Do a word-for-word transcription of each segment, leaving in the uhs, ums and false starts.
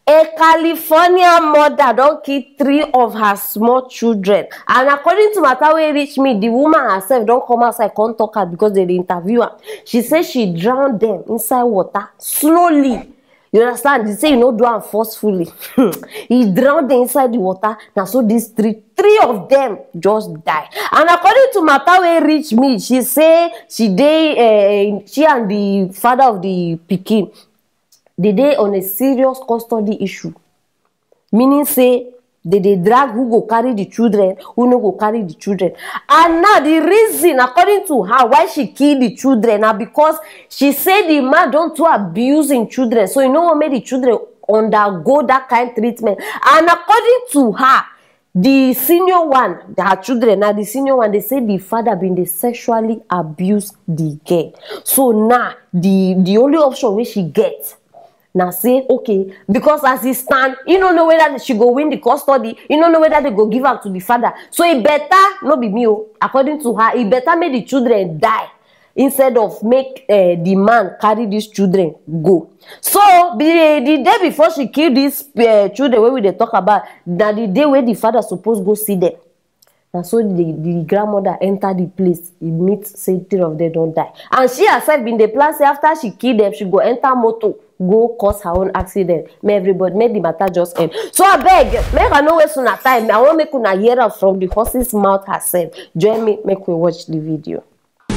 A California mother don kill three of her small children, and according to matter wey reach me, the woman herself don come outside come talk am because they dey interview am. She say she drown them inside water slowly. You understand? They say you no do am forcefully. He drown them inside the water. Na so these three, three of them just die. And according to matter wey reach me, she say she dey, uh, she and the father of the pikin, they dey on a serious custody issue. Meaning say they dey drag who go carry the children, who no go carry the children. And now the reason, according to her, why she kill the children na because she say the man don too abuse im children, so e no wan make the children undergo that kind treatment. And according to her, the senior one, her children, na the senior one, they say the father bin dey sexually abuse the girl. So now the the only option wey she get na say, okay, because as e stand, e no know whether she go win the custody, e no know whether they go give am to the father. So e better, no be me o, according to her, e better make the children die instead of make, uh, the man carry these children go. So the, the day before she kill these, uh, children wey we dey talk about, na the day wey the father suppose go see them. Na so the, the grandmother enter the place, e meet say three of them don die. And she herself bin dey plan say after she kill them, she go enter motor, go cause her own accident. Make everybody, make the matter just end. So abeg, make I no waste una time. I wan make una hear am from the horse's mouth herself. Join me, make we watch the video.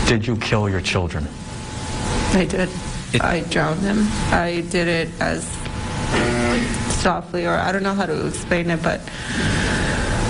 Did you kill your children? I did. I drowned them. I did it as softly, or I don't know how to explain it, but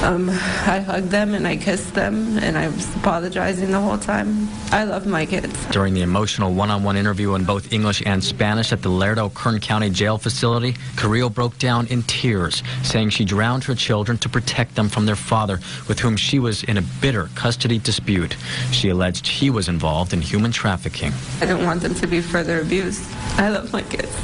um, I hugged them and I kissed them, and I was apologizing the whole time. I love my kids. During the emotional one on one interview in both English and Spanish at the Lerdo Kern County Jail facility, Carrillo broke down in tears, saying she drowned her children to protect them from their father, with whom she was in a bitter custody dispute. She alleged he was involved in human trafficking. I don't want them to be further abused. I love my kids.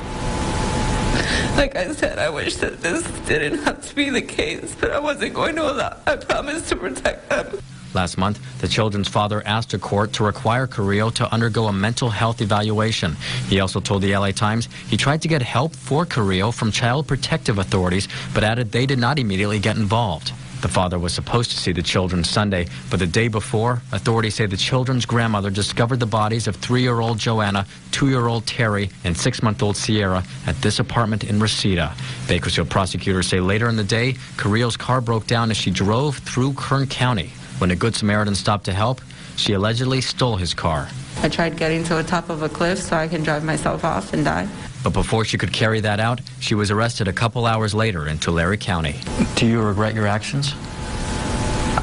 Like I said, I wish that this didn't have to be the case, but I wasn't going to allow. I promised to protect them. Last month, the children's father asked a court to require Carrillo to undergo a mental health evaluation. He also told the L A Times he tried to get help for Carrillo from child protective authorities, but added they did not immediately get involved. The father was supposed to see the children Sunday, but the day before, authorities say the children's grandmother discovered the bodies of three year old Joanna, two year old Terry, and six month old Sierra at this apartment in Reseda. Bakersfield prosecutors say later in the day, Carrillo's car broke down as she drove through Kern County. When a Good Samaritan stopped to help, she allegedly stole his car. I tried getting to the top of a cliff so I can drive myself off and die. But before she could carry that out, she was arrested a couple hours later in Tulare County. Do you regret your actions?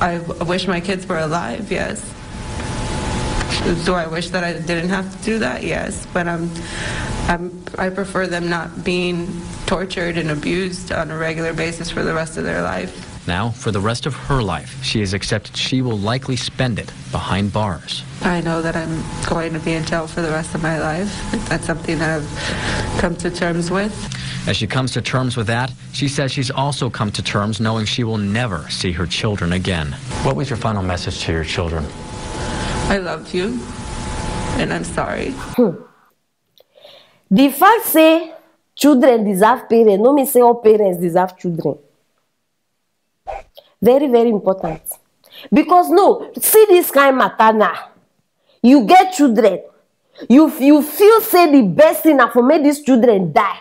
I wish my kids were alive, yes. Do I wish that I didn't have to do that? Yes, but I'm, I'm, I prefer them not being tortured and abused on a regular basis for the rest of their life. Now, for the rest of her life, she has accepted she will likely spend it behind bars. I know that I'm going to be in jail for the rest of my life. That's something that I've come to terms with. As she comes to terms with that, she says she's also come to terms knowing she will never see her children again. What was your final message to your children? I love you, and I'm sorry. The fact say children deserve parents no mean say all parents deserve children. Very, very important. Because no, see this kind matter now. You get children, you you feel say the best thing na for make these children die.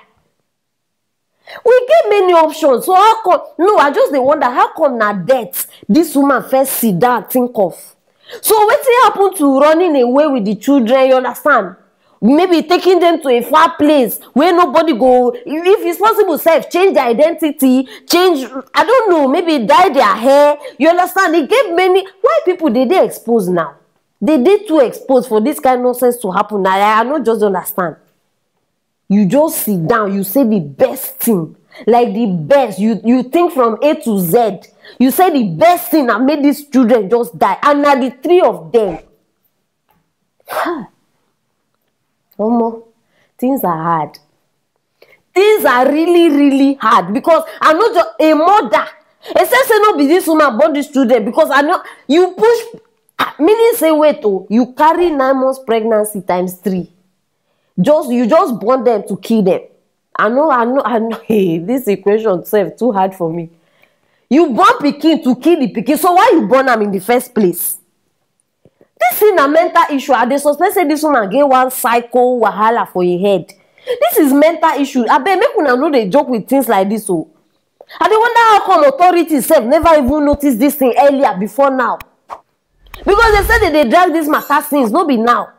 We get many options. So how come? No, I just dey wonder how come na death this woman first sit down think of. So wetin happen to running away with the children? You understand? Maybe taking them to a far place where nobody go, if it's possible, self change their identity, change, I don't know, maybe dye their hair. You understand? E get many. Why people dey dey exposed now? They dey too exposed for this kind nonsense to happen. I I no just understand. You just sit down, you say the best thing, like the best. You you think from A to Z. You say the best thing that made these children just die, and na the three of them. Ha! Omo, things are hard. Things are really, really hard because I know just a mother. Except say no be this woman born this children because I know you push, ah, meaning say wait oh, you carry nine months pregnancy times three. Just you just born them to kill them. I know, I know, I know. Hey, this equation sef too hard for me. You born pikin to kill the pikin, so why you born am in the first place? This thing na mental issue. I dey suspect say this woman get one psycho wahala for im head. This is mental issue. Abeg, make una no dey joke with things like this o. I dey wonder how come authorities sef never even notice this thing earlier before now. Because they say they dey drag this matter since, no be now.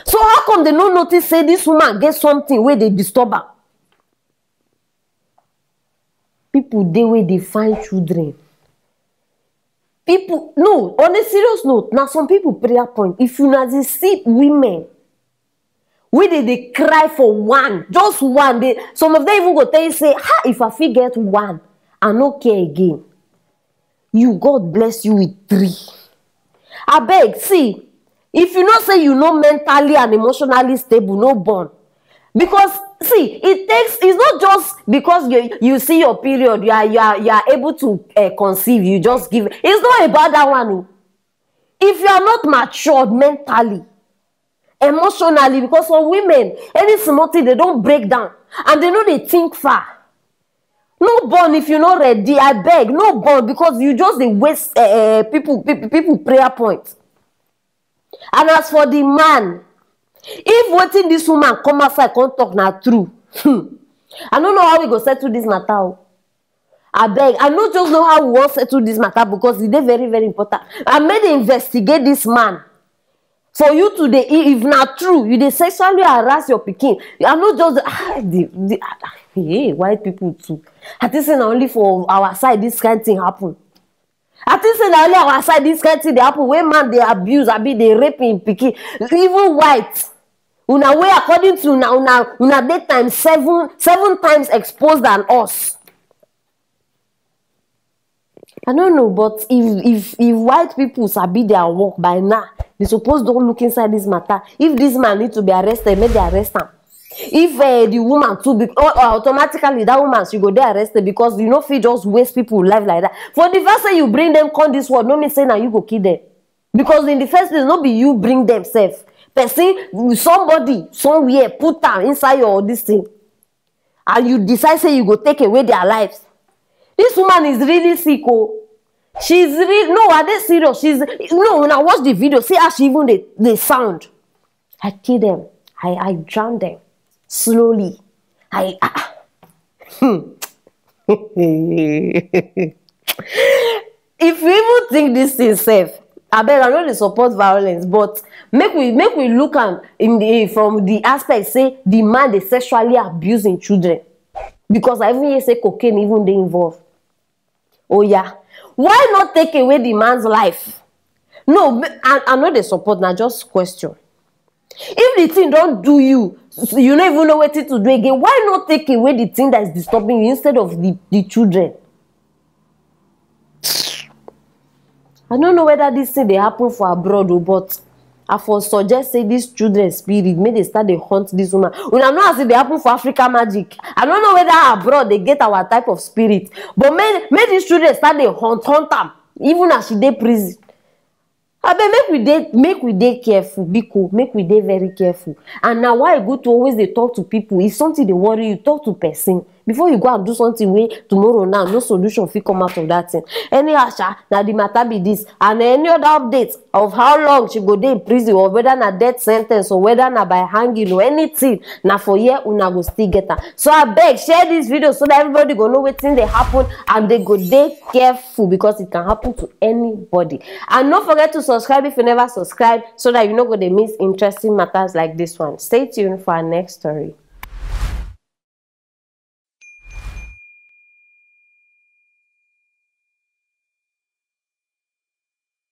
So how come they no notice say this woman get something wey dey disturb am? People dey wey dey find children. People, no, on a serious note, na some people prayer point. If una dey see women wey dey dey cry for one, just one, dey, some of them even go tell you say, "Ha, if I fit get one, I no care again." You, God bless you with three. Abeg, see, if you know say you no mentally and emotionally stable, no born. Because, see, it takes, it's not just because you, you see your period, you are, you are, you are able to uh, conceive, you just give. It's not about that one o. If you are not matured mentally, emotionally, because some women, any small thing, they don't break down and they know they think far. No born if you no ready, I beg, no born, because you just dey waste uh, people, people people prayer point. And as for the man, if wetin this woman come outside come talk na true, hmm, I no know how we go settle this matter o. Abeg, I no just know how we wan settle this matter, because e dey very, very important. And make dem investigate this man. For you to dey, if na true you dey sexually harass your pikin, I no just, ah, the, the, ah, ah, hey, white people too. I think say na only for our side this kind thing happen. I think say na only our side this kind thing dey happen, wey man dey abuse, abi dey rape im pikin. Even white, una wey, according to una, una, una dey times seven, seven times exposed than us. I no know, but if, if, if white people sabi their work by now, they suppose don look inside this matter. If this man need to be arrested, make they arrest am. If uh, the woman too, be, uh, automatically that woman, she go dey arrested, because you no fit just waste people life like that. For the fact say you bring them come this world, no mean say na you go kill them. Because in the first place, no be you bring them sef. Person, somebody, somewhere, put am inside your this thing. And you decide say you go take away their lives. This woman is really sick o. She's real. No, are they serious? She's, no, una watch the video, see how she even dey, dey sound. I kill them. I, I drown them slowly. I, ah, ah. Hmm. If you even think this thing sef, abeg, I no dey support violence, but make we, make we look am in the, from the aspect say the man dey sexually abusing children, because I even hear say cocaine even dey involved. Oh yeah, why not take away the man's life? No, I, I no dey support, na just question. If the thing don do you, you no even know wetin to do again, why not take away the thing that is disturbing you instead of the, the children? I no know whether this thing dey happen for abroad o, but I for suggest say this children spirit, make they start dey haunt this woman. Una know as e dey happen for Africa Magic. I no know whether abroad they get our type of spirit, but make, make these children start dey haunt, haunt am, even as she dey prison. Abeg, make we dey, make we dey careful, biko, make we dey very careful. And na why e good to always dey talk to people. If something dey worry you, talk to person before you go and do something wey tomorrow now no solution fit come out of that thing. Anyhow sha, na the matter be this. And any other update of how long she go dey in prison, or whether na death sentence, or whether na by hanging, or anything, na for here una go still get am. So abeg, share this video so that everybody go know wetin dey happen, and they go dey careful, because it can happen to anybody. And no forget to subscribe if you never subscribe, so that you no go dey miss interesting matters like this one. Stay tuned for our next story.